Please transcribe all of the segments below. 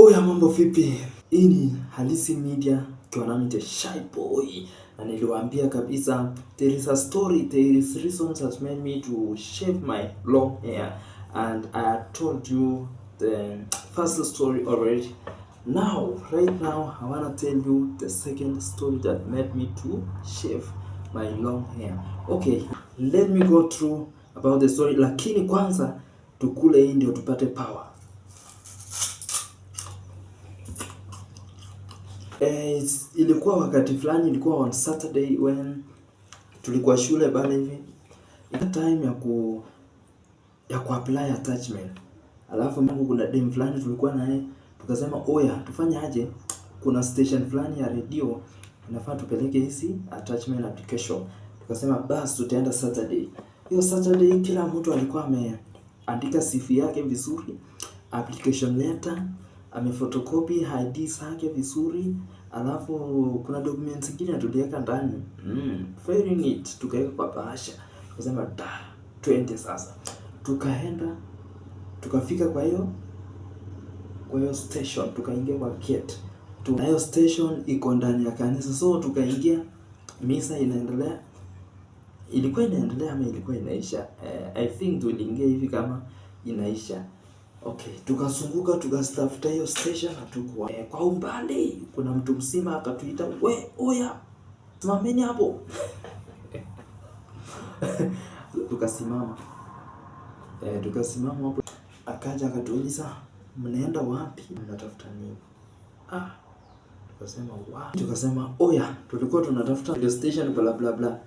Oya, mambo vipi? Hii ni Halisi Media kwa nami the Shy Boy, na niliwaambia kabisa there is a story, there is reasons that made me to shave my long hair, and I told you the first story already. Now, right now, I wanna tell you the second story that made me to shave my long hair. Okay, let me go through about the story, lakini kwanza tukule hii ndio tupate power. Ilikuwa wakati fulani, ilikuwa on Saturday when tulikuwa shule bale hivi. Ilikuwa time ya ku apply attachment. Alafu mungu, kuna dem fulani tulikuwa naye, tukasema oya, tufanye aje? Kuna station fulani ya radio inafaa tupeleke hizi attachment application. Tukasema bas, tutaenda Saturday. Hiyo Saturday kila mtu alikuwa ameandika CV yake vizuri, application letter, amephotocopy ID zake vizuri, alafu kuna documents zingine tuliweka ndani. Very neat, tukaweka kwa bahasha. Tukasema da, twende sasa. Tukaenda, tukafika kwa hiyo station, tukaingia kwa gate. Na hiyo station iko ndani ya kanisa, so tukaingia, misa inaendelea. Ilikuwa inaendelea ama ilikuwa inaisha? I think tuliingia hivi kama inaisha. Okay, tukazunguka tukastafuta hiyo station, hatukuwa. Kwa umbali kuna mtu mzima akatuita, we oya, simameni hapo. Tukasimama. Tukasimama hapo. Akaja akatuuliza, mnaenda wapi? Mnatafuta nini? Ah, tukasema wa. Tukasema oya, tulikuwa tunatafuta radio station bla bla bla.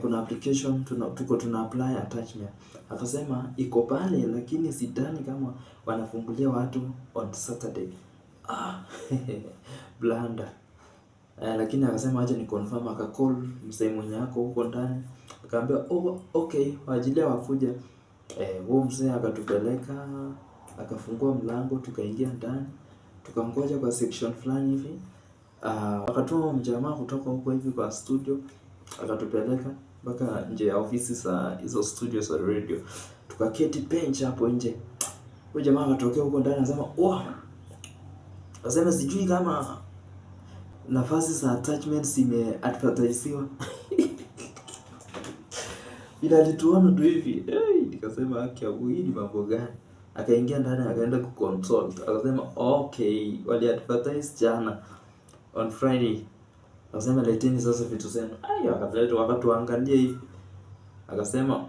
Kuna application tuko tuna apply attachment. Akasema iko pale, lakini sidhani kama wanafungulia watu on Saturday. Ah, blunder. Lakini akasema acha ni confirm, akacall msee mwenye ako huko ndani, akaambia oh, okay, waajilia wakuja. Huo mzee akatupeleka, akafungua mlango, tukaingia ndani, tukangoja kwa section fulani hivi. Akatuma mjamaa kutoka huko hivi kwa studio, akatupeleka mpaka nje ya ofisi za hizo studio za radio. Tukaketi bench hapo nje. Huyo jamaa akatokea huko ndani anasema, "Wow." Akasema sijui kama nafasi za attachments zimeadvertisiwa. Ila alituona tu hivi. Hey, nikasema haki ya hii ni mambo gani? Akaingia ndani akaenda kuconsult. Akasema okay, wali advertise jana on Friday. Akasema leteni sasa vitu zenu. Ayo, akaleta wakatuangalia hivi. Akasema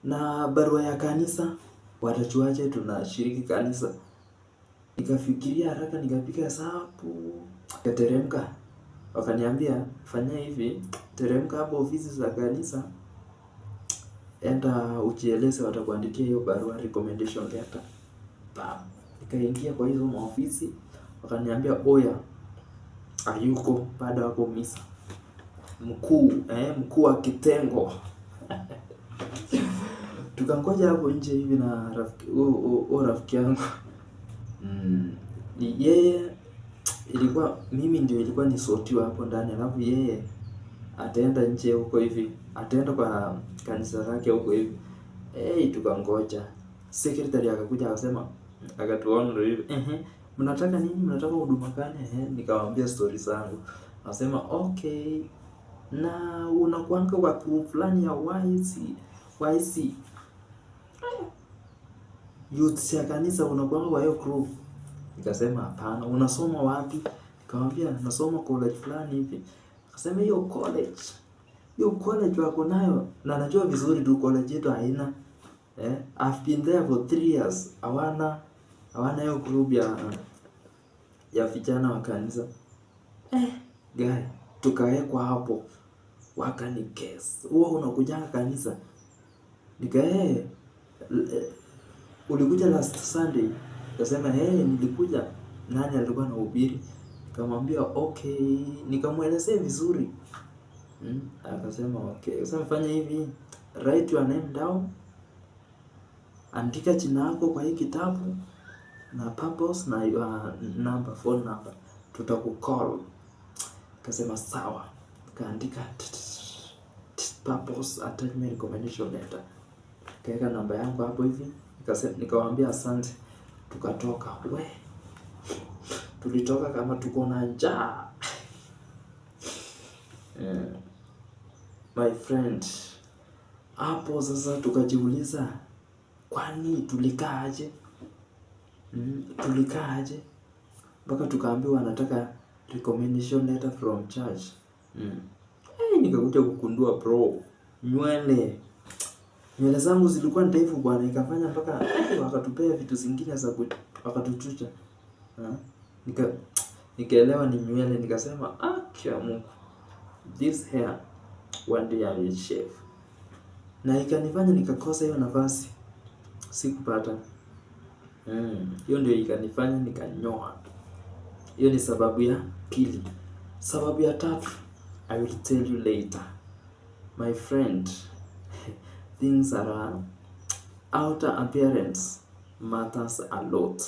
na barua ya kanisa watajuaje tunashiriki kanisa? Nikafikiria haraka, nikapiga hesabu, nikateremka. Wakaniambia fanya hivi, teremka hapo ofisi za kanisa, enda ujieleze, watakuandikia hiyo barua recommendation letter. Bam. Nikaingia kwa hizo maofisi, wakaniambia oya, hayuko bado, hapo misa mkuu, mkuu wa kitengo. Tukangoja hapo nje hivi na rafiki huo rafiki yangu. Yeye ilikuwa mimi ndio ilikuwa nisortiwa hapo ndani, alafu yeye ataenda nje huko hivi, ataenda kwa kanisa lake huko hivi. Hey, tukangoja. Secretary akakuja akasema, akatuona ndio hivi, ehe, mnataka nini? Mnataka huduma gani? Ehe, nikamwambia story zangu. Akasema okay, na unakuanga kwa group fulani ya YC, YC youth ya kanisa, unakuanga kwa hiyo group? Nikasema hapana. Unasoma wapi? Nikamwambia nasoma college fulani hivi. Akasema hiyo college, hiyo college wako nayo, na najua vizuri tu college yetu haina. I've been there for 3 years. Hawana hiyo group ya vijana wa kanisa. Guy, tukawekwa hapo, wakanikes. Huwa unakujanga kanisa? Nika ulikuja last Sunday? Akasema hey, nilikuja. Nani alikuwa anahubiri? Nikamwambia okay, nikamwelezea vizuri. Akasema okay. Akasema fanya hivi, write your name down, andika jina lako kwa hii kitabu na purpose na your number, phone number, tutakucall. Akasema sawa. Kaandika purpose attachment recommendation letter, kaweka namba yangu hapo hivi, nikasema, nikawaambia asante. Tukatoka, we, tulitoka kama tuko na njaa. My friend, hapo sasa tukajiuliza, kwani tulikaa aje? Tulikaa aje mpaka tukaambiwa anataka recommendation letter from church? Hey, nikakuja kugundua, bro, nywele zangu zilikuwa ndefu, bwana, ikafanya mpaka wakatupea vitu zingine za wakatuchucha. Nikaelewa ni nywele, nikasema, "Ah, kia Mungu, this hair, one day I will shave." Na ikanifanya nikakosa hiyo nafasi, sikupata. Hiyo ndio ikanifanya nikanyoa. Hiyo ni sababu ya pili. Sababu ya tatu, I will tell you later. My friend, things are outer appearance matters a lot.